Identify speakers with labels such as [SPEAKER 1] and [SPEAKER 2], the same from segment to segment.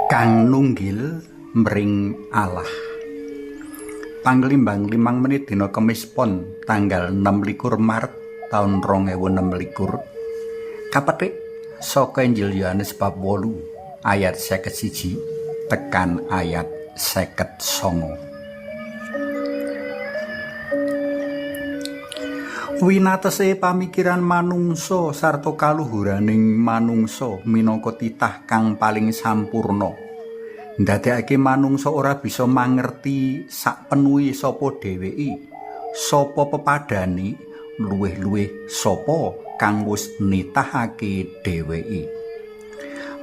[SPEAKER 1] Kang nunggil mring Allah. Panglimbang 5 menit dina Kemis Pon tanggal 26 Maret taun 2026. Kapetik saka Injil Yohanes bab 8 ayat 51 tekan ayat 59. Winatese pamikiran manungsa sarta kaluhuraning manungsa minangka titah kang paling sampurna. Ndadekake manungsa ora bisa mangerti sakpenuhe sapa dheweke, sapa pepadane, luwih-luwih sapa kang wis nitahake dheweke.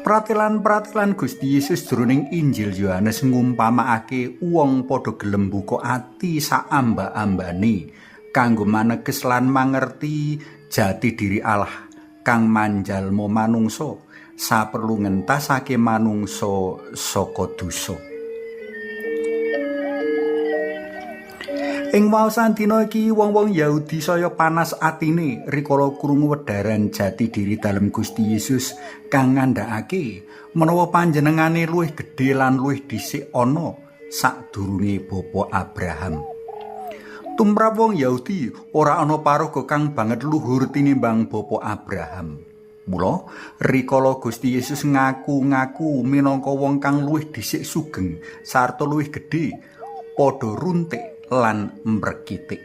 [SPEAKER 1] Pratelan-pratelan Gusti Yesus jroning Injil Yohanes ngumpamakake wong padha gelem buka ati saamba-ambane kanggo maneges lan mangerti jati diri Allah kang manjalma manungsa saperlu ngentasake manungsa saka dosa. Ing waosan dina iki wong-wong Yahudi saya panas atine rikala krungu wedharan jati diri dalem Gusti Yesus kang ngandhakake menawa panjenengane luwih gedhe lan luwih dhisik ana sadurunge Bapa Abraham. Tumrap wong Yahudi ora ana paraga kang banget luhur tinimbang Bapa Abraham. Mula rikala Gusti Yesus ngaku-ngaku minangka wong kang luwih dhisik sugeng sarta luwih gedhe, padha runtik lan mrekitik.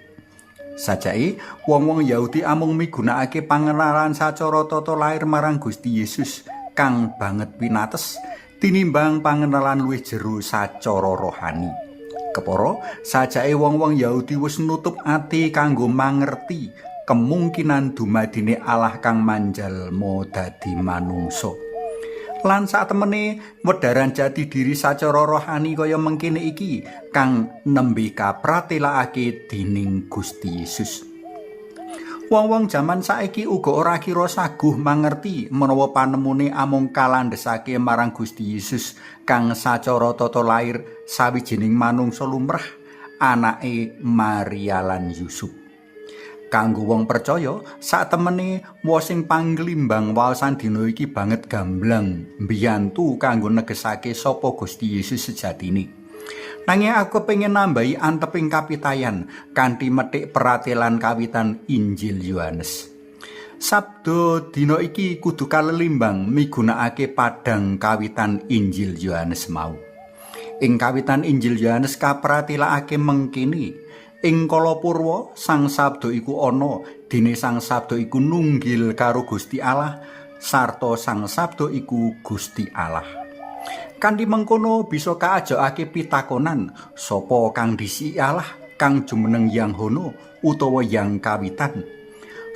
[SPEAKER 1] Sajake wong-wong Yahudi amung migunakake pangenalan sacara tata lair marang Gusti Yesus kang banget pinates tinimbang pangenalan luwih jero sacara rohani. Kepara sajake wong-wong Yahudi wis nutup ati kanggo mangerti kemungkinan dumadine Allah kang manjalma dadi manungsa. Lan satemene wedharan jati diri sacara rohani kaya mengkene iki kang nembe kapratelakake dening Gusti Yesus. Wong-wong jaman saiki uga ora kira saguh mangerti menawa panemune amung kalandhesake marang Gusti Yesus kang sacara tata lair sawijining manungsa lumrah, anake Maria lan Yusuf. Kanggo wong percaya, satemene wosing panglimbang waosan dina iki banget gamblang mbiyantu kanggo negesake sapa Gusti Yesus sejatine. Nanging aku pengen nambahi anteping kapitayan kanthi metik pratelan kawitan Injil Yohanes. Sabda dina iki kudu kalelimbang migunakake padhang kawitan Injil Yohanes mau. Ing kawitan Injil Yohanes kapratelakake mengkene, ing kala purwa Sang Sabda iku ana, dene Sang Sabda iku nunggil karo Gusti Allah sarta Sang Sabda iku Gusti Allah. Kanthi mengkono bisa kaajokake pitakonan sapa kang disiki Allah kang jumeneng Yang Hono utawa Yang Kawitan.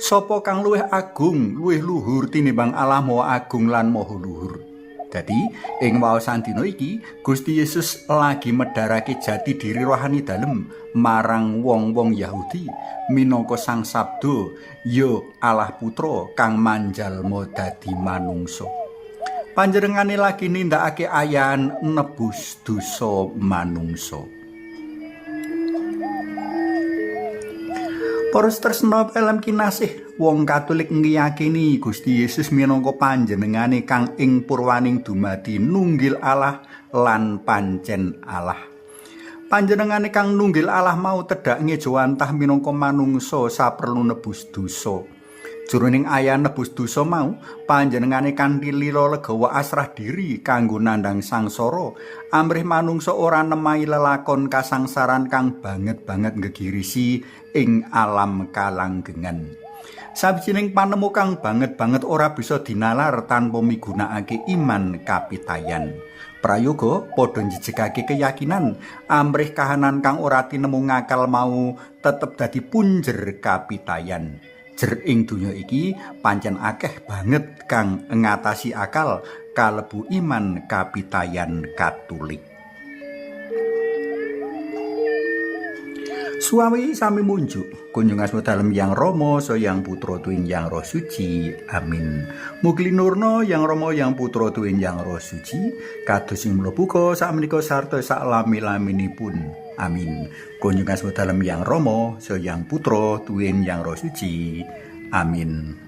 [SPEAKER 1] Sapa kang luwih agung, luwih luhur tinimbang Allah Maha Agung lan Maha Luhur. Dadi ing waosan dina iki Gusti Yesus lagi medharake jati diri rohani dalem marang wong-wong Yahudi minangka Sang Sabda, ya Allah Putra kang manjalma dadi manungsa. Panjenengane lagi nindakake ayan nebus dosa manungsa. Para tresna pelem kinasih, wong Katolik ngiyakini Gusti Yesus minangka panjenengane kang ing purwaning dumadi nunggil Allah lan pancen Allah. Panjenengane kang nunggil Allah mau tedhak ngejawantah minangka manungsa saperlu nebus dosa. Jroning ayan nebus dosa mau, panjenengane kanthi lila legawa asrah diri kanggo nandhang sangsara, amrih manungsa ora nemahi lelakon kasangsaran kang banget-banget nggegirisi ing alam kalanggengan. Sawijining panemu kang banget-banget ora bisa dinalar tanpa migunakake iman kapitayan. Prayoga padha njejegake keyakinan amrih kahanan kang ora tinemu ngakal mau tetep dadi punjer kapitayan. Jer ing donya iki pancen akeh banget kang ngatasi akal kalebu iman kapitayan Katolik. Suami sami munjuk kunjung asma dalem Yang Rama so Yang Putra tuwin Yang Roh Suci. Amin. Mugi linurna Yang Rama Yang Putra tuwin Yang Roh Suci kados ing mula buka sakmenika sarta saklami-laminipun. Amin. Kunjung asma dalem Yang Rama so Yang Putra tuwin Yang Roh Suci. Amin.